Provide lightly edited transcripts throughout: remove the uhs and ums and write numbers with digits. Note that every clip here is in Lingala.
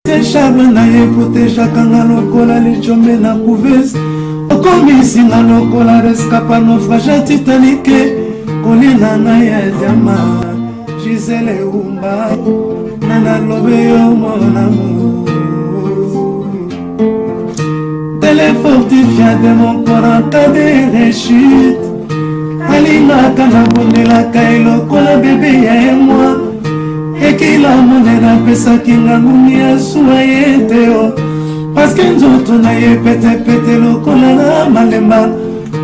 Charme na ye protejaka nga lokola lijombe na couveuse okomisi nga lokola rescapa naufrage ya titanike kolela na ya diama gisele umba na nalobe yo mon amour Tele fortifia de mon corps en cas de rechute alingaka nabondelaka ye lokola bebe ya ye mwa ekila monene apesaki nga ngungi ya suwa ye te o parceke nzoto na ye petepete lokola na malemba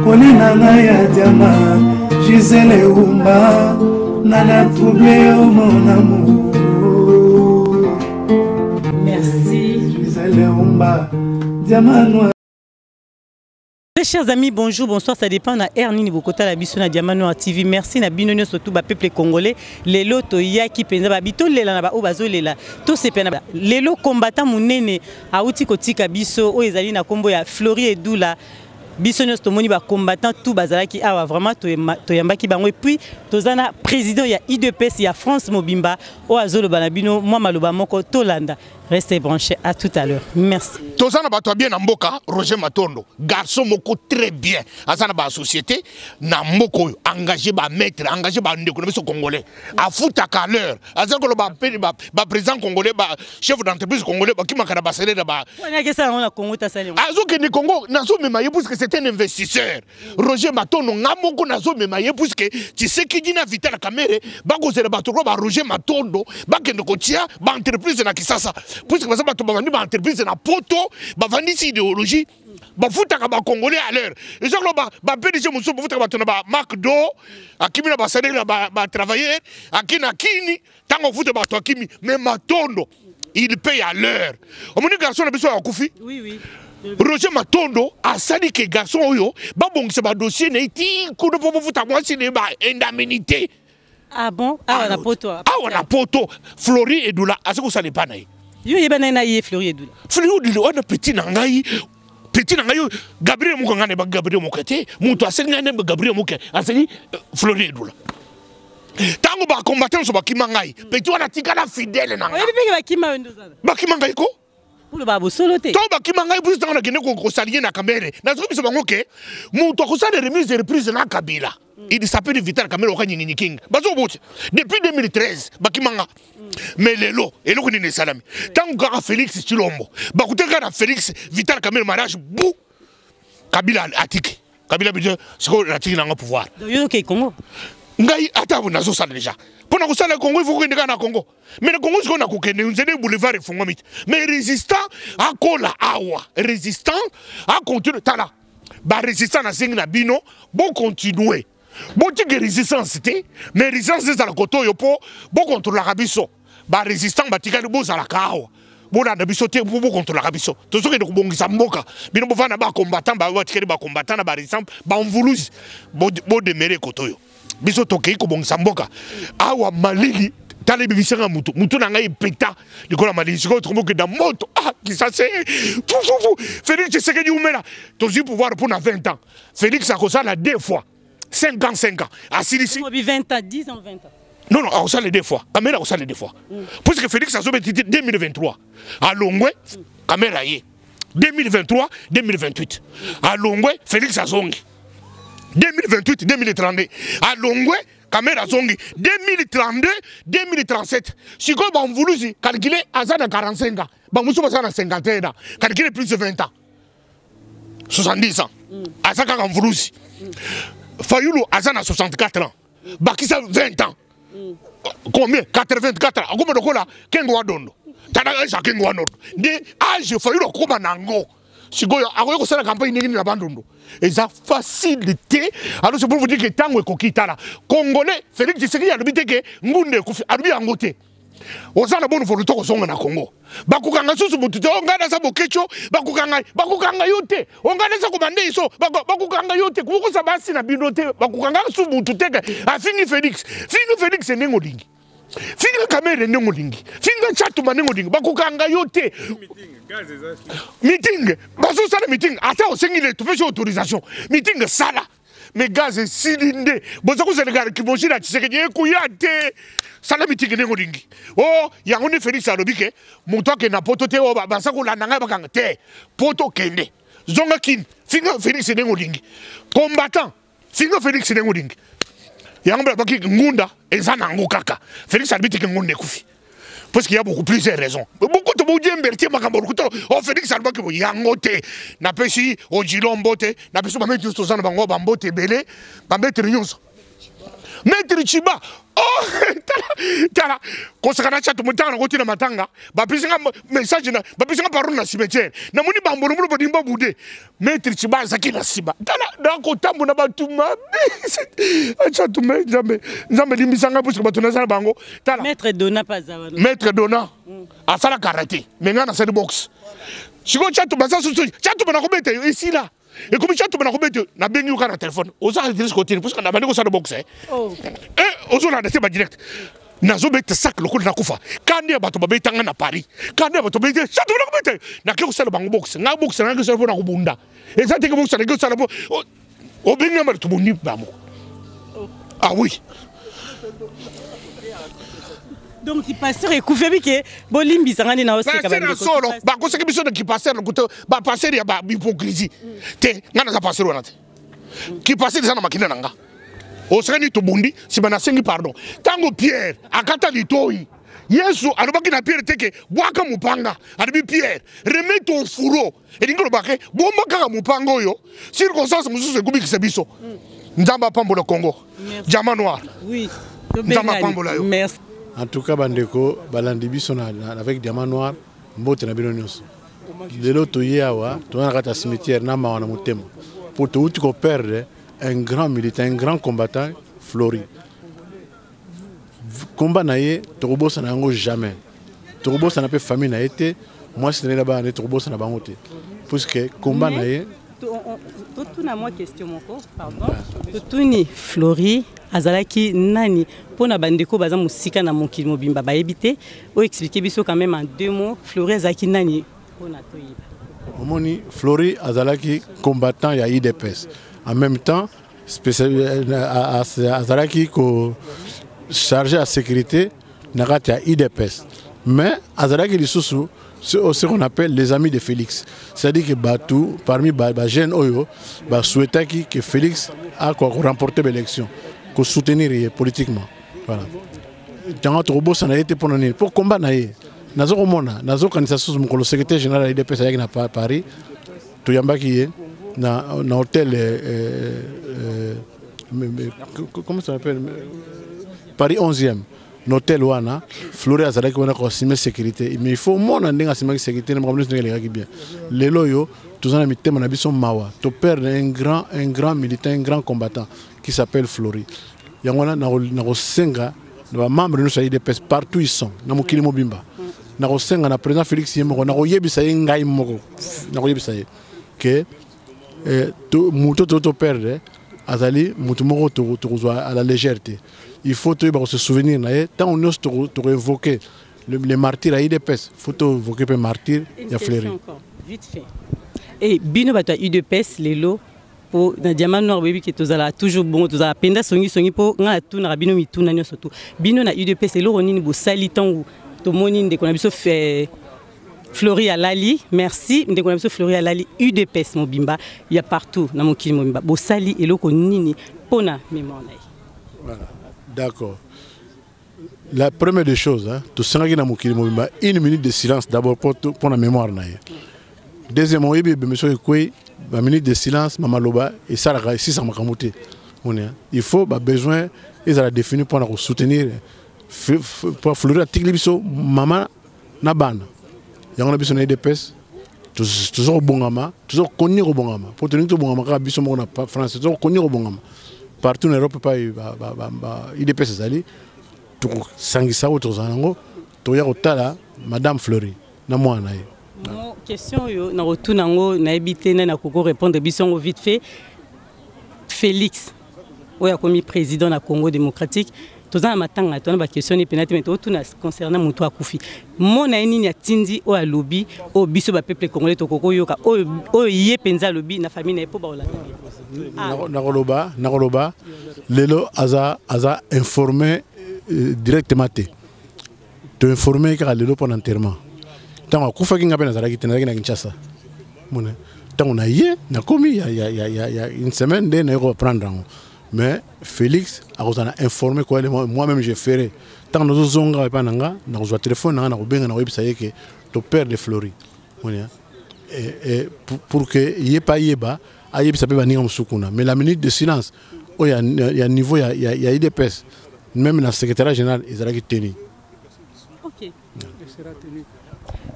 kolela na ya diama gisele eumba nana trouble yo mon amour. Merci. Gisele eumba diama noir. Très chers amis, bonjour, bonsoir, ça dépend na air nini bokota la biso na Diamant Noir TV. Merci na bino nyoso tout ba peuple congolais. Lelo to yaki penza ba bito lela na ba o bazo lela. To sepena lelo combattant munene auti kotika biso o ezali na kombo ya Flori Edula. Biso nyoso tomoni ba combattant tout bazalaki awa vraiment toyambaki bango et puis toza na président ya UDPS ya France mobimba o azoloba na bino mwa maloba moko tolanda. Restez branchés, à tout à l'heure. Merci. Toza na bato ya bien na mboka, Roger Matondo, garçon moko très bien. Aza na ba société na mboka oyo, engagé ba maître, engagé ba ndeko na biso congolais. Afutaka à l'heure. Aza koloba pe ba, ba président congolais, ba chef d'entreprise congolais, ba kimaka na ba salaire na ba. Wana ke sala na Congo ta sala. Azo kende Congo, nazo mema ye puisque c'est un investisseur. Roger Matondo nga moko nazo mema ye puisque Tshisekedi na Vital Kamerhe bakozela bato lokola ba Roger Matondo bakende kotia ba entreprise na Kisasa puisque baza bato bavandi ba entreprise na poto, bavandisi idéologie, bafutaka ba Congolais à l'heure. Eza koloba ba PDG mosusu bafutaka bato na ba McDo, akimi na ba salaire ya ba travailleurs, aki na kini ntango afuta bato akimi, mais Matondo il paye à l'heure. Omoni garçon na biso akufi? Oui, oui. Roger Matondo asali ke garçon oyo babongisa ba dossier na ye ti kuna mpo bofuta mwasi na ye ba indemnité. Ah bon? Awa na poto. Awa na poto. Flori Edula aza kosala epa na ye. Yo yeba na ye Flori Edula. Flori Edula wana petit na ngai, petit na ngai Gabriel Moke, ngai na Gabriel Moke te, moto asali ngai na Gabriel Moke asali Flori Edula. Ntango ba combattant nyonso bakima ngai, petit wana atikala fidèle na ngai. Oyebi mpe bakima yo nde ozala. Bakima ngai ko? Oloba bosolo te. Ntango bakima ngai, biso ntango nakende kosalie na Kamerhe, nazokobisa bango ke moto akosala remise et reprise na Kabila. Il s'appelle Vital Kamerhe oka Nyingi King. Bazoboti. Depuis 2013, bakima nga. Mais lelo, eloko nini esalami? Ntango kaka Félix Tshilombo, bakutaki kaka na Félix Vital Kamerhe mariage bu Kabila atiki. Kabila biso sikoyo natiki nanga pouvoir. Donc yo okei Congo? Ngai ata nazosala déjà. Mpo na kosala Congo, il faut kokende kaka na Congo. Mais na Congo sikoyo nakokende nzela boulevard efungwami te. Mais résistant akola awa, résistant acontinue. Tala, ba résistant nasengi na bino bocontinue. Botika résistance te, mais résistance ezala kote oyo mpo bokontrolaka biso. Ba résistant batikali bozalaka awa. Bolanda biso te mpo bokontrolaka biso. Tozokende kobongisa mboka. Bino bovanda ba combattant, ba batikali ba combattant na ba résistant, ba mvuluzi. Bodemere kote oyo. Biso tokei kobongisa mboka. Awa malili, tala ebebisanga mutu. Mutu na ngai epeta likolo ya malili. Sikoyo tokomi kokenda moto. Ah, Kisase. Fu, fu, fu. Félix Tshisekedi umela. Tozwi pouvoir mpo na 20 ans. Félix akosala 2 fois. 5 ans, 5 ans. Asilisi. Obi 20 ans, 10 ans, 20 ans. Non, non, akosala 2 fois. Kamerhe akosala 2 fois. Puisque Félix azobeti 2023. Alongwe, Kamerhe aye. 2023, 2028. Alongwe, Félix azongi. 2028, 2032. Alongwe, Kamerhe azongi. 2032, 2037. Sikoyo ba mvuluzi, calculer, aza na 45 ans. Ba mosusu baza na 51 ans. Calculer plus de 20 ans. 70 ans. Aza kaka mvuluzi. Fayulu aza na 64 ans. Bakisa 20 ans. Combien? 84 ans. Akoma lokola Kengo wa Dondo. Tala âge ya Kengo wa Dondo. Nde âge Fayulu akoma nango. Sikoyo akoki kosala campagne ndenge nini na Bandundu? Eza facile te. Alors c'est pour vous dire que tango ekoki tala. Congolais Félix Tshisekedi alobi te ke ngunda ekufi, alobi yango te. Oza na bonne volonté kozonga na Congo. Bakokanga susu mutu te, oh ngai naza bokecho, bakokanga, bakokanga yo te. Oh ngai naza kobande iso, bakokanga yo te. Kokosa basi na bino te, bakokanga susu mutu te ke afingi Félix. Fingi Félix ndenge olingi. Finga Kamerhe ndenge olingi. Finga Tshatumba ndenge olingi. Bakokanga yo te. Meeting, bazosala meeting, ata osengi le topesi autorisation. Meeting sala. Mais gaz esili nde boza kozaleka kimosi na Tshisekedi ekuya te. Sala mitingi ndenge olingi. O yango nde Felix alobi ke moto akende na poto te, oyo baza kolanda ngai bakanga te. Poto kende, zonga Kin, finga Felix ndenge olingi. Combattant, finga Felix ndenge olingi. Yango balobaki ngunda eza nango kaka. Felix alobi te ke ngunda ekufi. Parce qu'il y a beaucoup plusieurs raisons. Beaucoup de monde mberti makambo lokuta. Oh Félix alobaki bo yango te. Napesi Odilon mbote, napesi ba maître toza na bango ba mbote ebele, ba maître nyonso. Maître Chiba. Oh tala tala kosaka na chato motanga na kotina matanga, bapesi nga message na bapesi nga parole na cimetière. Namoni bambolo mbolo bodimba bude. Maître Chiba azaki na nsima. Tala nakotambo na bato mabe. Chato me Nzambe, Nzambe limbisa ngai puisque bato naza na bango. Tala. Maître Dona pa aza wana. Maître Dona asala karate, mais ngai nasali boxe. Sikoyo Chato baza susu, Chato nakobeta yo esila. Ekomi Chato nakobeta yo, nabengi yo kaka na telefone. Oza adresse kotini puisque nabandi kosala boxe. Eh. Oh. Eh, ozolanda te ba direct. Nazobeta sac lokola nakufa. Kanda ya bato babeta nga na Paris. Kanda ya bato babeta Chato nakobeta yo. Nake kosala bango boxe. Nga boxe nake kosala mpo na kobunda. Eza te ke boxe nake kosala mpo obengi nga bato tobondi bango. Ah oui. Donc pasteur ekufi abi ke bolimbisa nga nde na oseka pasteur ya solo bakosaki biso na kipasteur lokuta ba pasteur ya ba hypocrisie te. Nga naza pasteur wana te. Kipasteur eza na makina na nga. Osakani tobundi nsima nasengi pardon. Ntango Pierre akata litoi, Yesu alobaki na Pierre te ke bwaka mopanga. Alobi Pierre, remets ton fourreau. Elingi koloba ke bomba kaka mopanga oyo, circonstance mosusu ekobikisa biso. Nzambe apambola Congo. Diamant noir. Oui. Nzambe apambola yo. Merci. En tout cas bandeko balandi biso na, na, avec Diamant Noir, mbote na bino nyonso. Lelo toye awa, toza na kati ya cimetière na mawa na motema. Po touti ko perdre un grand militant, un grand combattant, Flory. Combat na ye tokobosana yango jamais. Tokobosana pe famille na ye te, mwasi na ye na bana na ye tokobosana bango te. Puisque combat na ye totuna mwa question moko, pardon. Totuni Flory azalaki nani mpona bandeko baza mosika na mokili mobimba bayebi te. Oyo expliquer biso quand même en deux mots, Flory azalaki nani mpona toyeba. Omoni Flory azalaki combattant ya UDPS. En même temps azalaki ko chargé ya sécurité na kati ya UDPS. Mais azalaki lisusu ce qu'on appelle les amis de Félix. C'est-à-dire que bato parmi ba jeunes oyo ba souhaitaki que Félix a quoi remporter l'élection, ko soutenir ye politiquement. Voilà. Tango tokobosana ye te mpona nini? Mpo combat na ye. Nazo komona, nazo kanisa susu mokolo secrétaire général ya UDPS ayaki na Paris, toyambaki ye na hôtel, comment ça s'appelle? Paris 11e. Na hôtel wana, Flory azalaki wana koassumer sécurité. Mais il faut mona ndenge asimaki sécurité, na makambo nyonso ndenge elekaki bien. Lelo oyo toza na mitema na biso mawa, to perdre un grand militant, un grand combattant qui s'appelle Flory. Yango wana nakosenga na ba membre nyonso ya UDPS partout ils sont na mokili mobimba. Nakosenga na président Félix ye moko, nakoyebisa ye ngai moko, nakoyebisa ye ke moto to to perdre azali moto moko tokozwa à la légère te. Il faut toyeba ko se souvenir na ye ntango nyonso toko évoquer les martyrs ya UDPS, faut to évoquer mpe martyr Une ya question Fleury. encore, vite fait. Et bino bato ya UDPS lelo po na Diamant Noir boyebi ke tozala toujours bongo, tozala penda songi songi po nga natunaka bino mituna nyonso tu. Bino na UDPS eloko nini bosali ntango tomoni ndeko na biso Flory alali? Merci ndeko na biso Flory alali. UDPS mobimba ya partout na mokili mobimba bosali eloko nini mpona mémoire na ye? Voilà, d'accord. La première des choses, hein, tosengaki na mokili mobimba une minute de silence d'abord pour la mémoire na ye. Deuxièmement, oyebi ebembe soki ekwei, ba minute de silence, mama loba esalaka esisa makambo te. Moni, hein? Il faut ba besoin ezala défini mpona ko soutenir pour Flory atikili biso mama na bana. Yango na biso na UDPS toza kobongama, toza koni kobongama po tolingi tobongama kaka biso moko na France, toza koni kobongama partout na Europe pa ba UDPS ezali, tokosangisa oyo tozala nango, toya kotala Madame Fleury na mwana na ye. Mo question oyo na kotuna yango nayebi te nani akoki répondre biso yango vite fait. Félix oyo akomi président na Congo démocratique, Toza na matanga, toza na ba question ni penalty mais totuna concernant moto akufi. Mona ye nini atindi oyo alobi oyo biso ba peuple congolais tokoki koyoka oyo oyo ye mpenza alobi na famille na ye mpo baolanda ye. Ah. Nakoloba, nakoloba lelo aza aza informé euh, directement te. To informé kaka lelo mpo na enterrement. Ntango akufaki nga mpe nazalaki te, nazalaki na Kinshasa. Mona ntango na ye nakomi ya, ya, ya, ya, ya une semaine nde naye koprendre yango. Mais Félix akozala informé quoi moi-même je ferai. Ntango nazozonga epai na nga nakozwa telefone na nga nakobenga nakoyebisa ye ke to père de Flory. Mona et, et pour, pour que ye mpe ayeba ayebisa mpe baninga mosusu kuna. Mais la minute de silence oyo ya, ya niveau ya, ya, ya UDPS même na secrétariat général ezalaki tenu. Okay.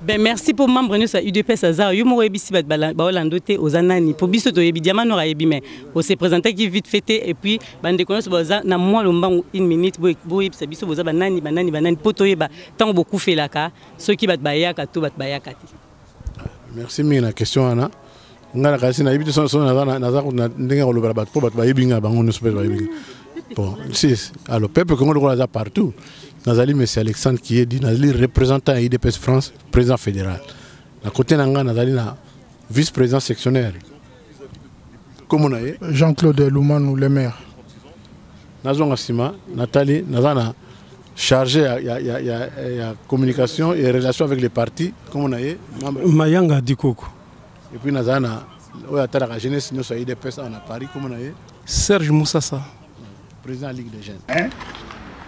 Ben merci pour membre nyonso ya UDPS aza yo moko oyebisi bato baolanda te oza nani mpo biso toyebi diamant noir ayebi mais ose présentaki vite fait te et puis bandeko nyonso baza na mwa lombangu une minute boyebisa biso boza banani banani banani mpo toyeba ntango bokufelaka soki bato bayaka to bato bayaka te. Merci mingi na question wana. Ngai nakanisi nayebi te soki naza ndenge ya kolobela bato mpo bato bayebi ngai bango nyonso mpe bayebi ngai. Bon, si, alors peuple Congo lokola aza partout. Nazali monsieur Alexandre Kiyedi, nazali représentant ya UDPS France, président fédéral. Na côté na ngai nazali na vice-président sectionnaire. Kombo na ye? Jean-Claude Lumanu, le maire. Nazonga nsima, natali, naza na chargé ya, ya, ya, ya, ya communication et relation avec les partis, kombo na ye? Mayanga Dikoko. Et puis naza na oyo atalaka jeunesse nyonso ya UDPS awa na Paris, kombo na ye? Serge Moussassa. Président Ligue des jeunes. Hein?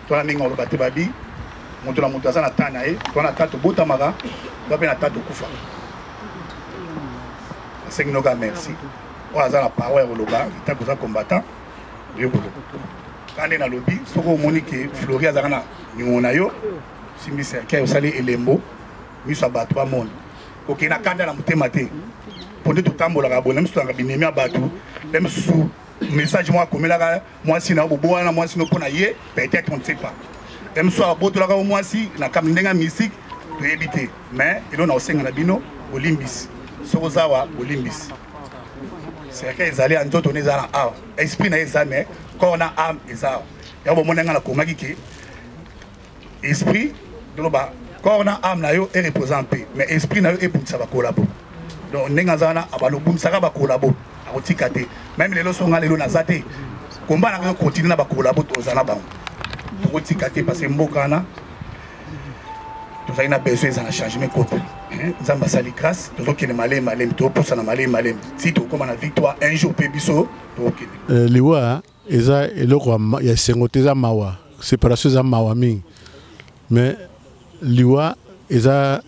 Toi ndenge oloba te babi moto na moto aza na temps na ye, toi na temps tobotamaka, toi mpe na temps tokufaka. Nasengi noka merci. Oyo aza na parole ya koloba, tant oza combattant, oyo koloba. Kaka nde nalobi, soki omoni ke Flory azalaka na ningo na yo, osimbi cercueil, osali elembo, miso ya bato bamona. Kokende na kanda na motema te. Mpo nde totambolaka boye, na miso tozalaka binemi ya bato, na misusu message moko akomelaka mwasi na yo, bobowana na mwasi no mpo na ye, peut-être on ne sait pas. Na misusu abotolaka yo mwasi na kambi ndenge ya mystique, toyebi te. Mais eloko na kosenga na bino, bolimbisi. Soki oza awa, bolimbisi. Cercueil ezali ya nzoto na eza na awa. Esprit na ye eza mais corps na âme eza awa. Yango bomoni nga nakomaki ke esprit toloba corps na âme na yo e repose en paix, mais esprit na yo ebundisa ba collabo. Donc ndenge aza wana abalobunisaka ba collabo, akotika te. Même lelo so nga lelo naza te, combat na nga continue na ba collabo toza na bango. Tokotika te parce que mboka wana tozali na besoin eza na changement kota. Nzambe asali grâce, tozokende malemi malemi, topusana malemi malemi si tokóma na victoire un jour mpe biso tokokende. Liwa eza eloko ya esengo te, eza mawa, séparation eza mawa mingi, mais liwa eza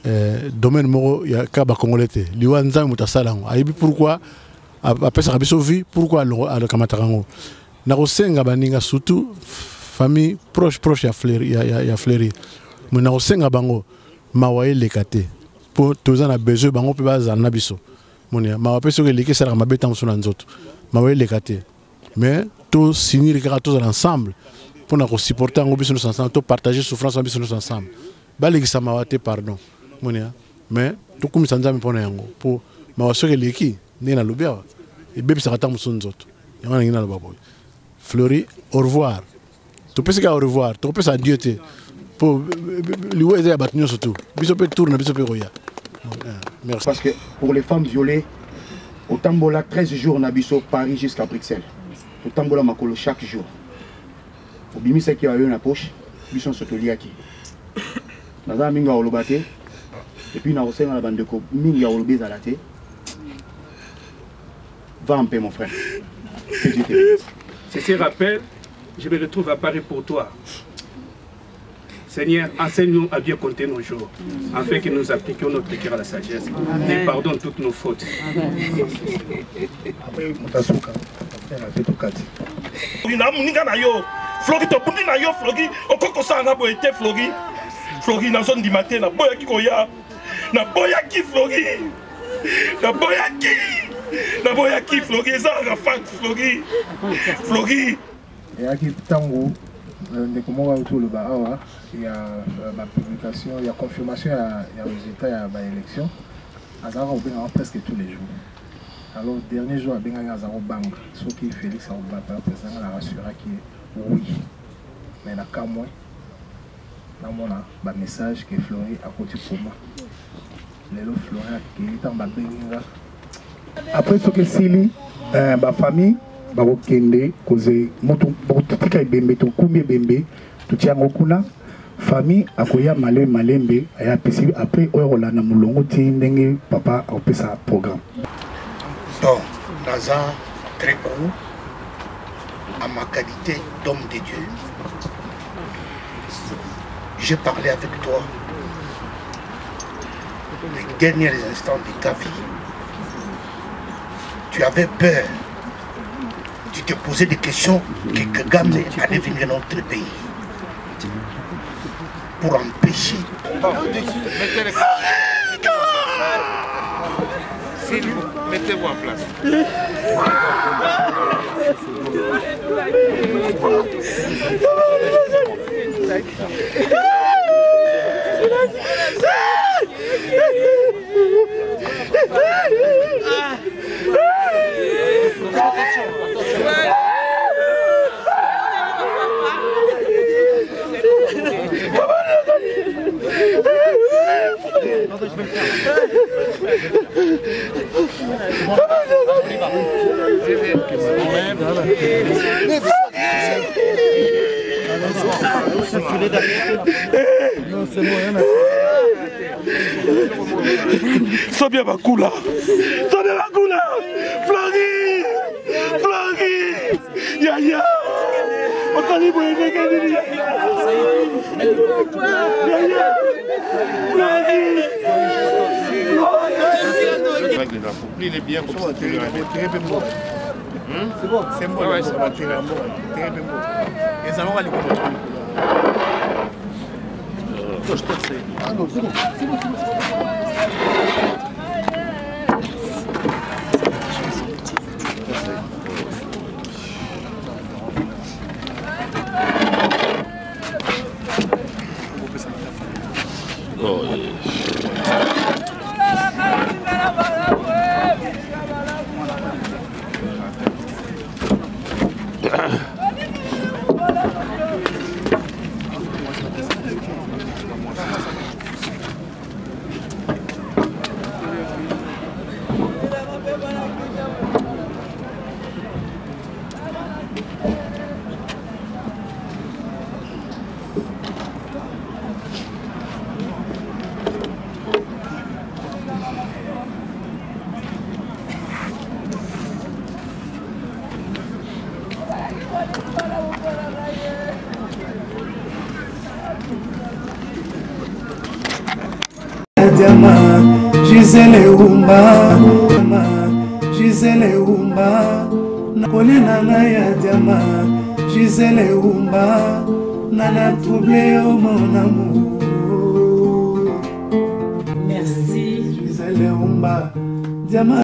domaine moko ya kaka ba congolais te. Liwa Nzambe moto asala yango, ayebi pourquoi apesaka biso vie, pourquoi alakamataka yango. Nakosenga baninga surtout famille proche proche ya Fleury, ya, ya, ya Fleury, mais nakosenga bango mawa eleka te, po toza na besoin bango mpe bazala na biso. Moni mawa mpe soki eleki esalaka mabe ntango mosusu na nzoto, mawa eleka te, mais to sinir kaka tozala ensemble mpona kosupporter yango biso nyonso ensemble, to partager souffrance na biso nyonso ensemble. Balekisa mawa te, pardon. Moni mais tokumisa Nzambe mpona yango, po mawa soki eleki ndenge nalobi awa ebebisaka ntango mosusu nzoto. Yango ndenge naloba boye, Fleury au revoir, topesi kaka au revoir, tokopesa adieu te, po liwa eza ya bato nyonso tu, biso mpe tour na biso mpe koya. Merci. Parce que pour les femmes violées, otambola 13 jours na biso Paris jusqu'à Bruxelles. Otambola makolo chaque jour. Obimisaki yo na poche, biso nyonso toliaki. Naza mingi ya koloba te, et puis na kosenga na bandeko mingi ya koloba ezala te. Va en paix mon frère. Que Dieu te bénisse. Ceci rappel, je me retrouve à Paris pour toi. Seigneur, enseigne-nous à bien compter nos jours, afin que nous appliquions notre cœur à la sagesse. Amen. Et pardonne toutes nos fautes. Après, Mutasuka, na moninga na yo Flory, tobundi na yo Flory, okoki kosala nga boye te Flory. Flory, nazondima te, naboyaki koya, naboyaki Flory, naboyaki, naboyaki Flory, ezalaka fact Flory, Flory. Eyaki ntango ndeko moko auti koloba awa ya ba publication ya confirmation ya résultat ya ba élection, azalaka kobengaka presque tous les jours. Alors dernier jour abengaki, aza kobanga soki Félix akobata président, nga na rassuraki ye oui. Mais nakamwe namona ba message que Flory akoti coma. Lelo Flory akei ntango babengi nga. Après soki esili eh, ba famille bakokende koze moto bakotika ebembe, tokumbi ebembe totia yango kuna, famille akoya malembe malembe aya apesi après oyo akolanda molongo ti ndenge papa akopesa programme. Donc naza très court à ma qualité d'homme de Dieu. J'ai parlé avec toi les derniers instants de ta vie. Tu avais peur. Tu te posais des questions que Kagame allait venir dans notre pays pour empêcher. Mettez-vous en place. Sobia Bakula, Sobia Bakula, Flori, Flori, Yaya, otali boye ndenge nini Yaya, Flori. Plie les biens comme ça, tu les C'est bon, c'est bon, ouais, c'est bon. Et ça va aller Ah non, c'est bon, c'est bon, c'est bon. Oh, yeah. Diama, Gisèle Umba, Gisèle Umba, nakoli na ngai ya diama, Gisèle Umba, nana trouble yo mon amour. Merci. Gisèle Umba, diama.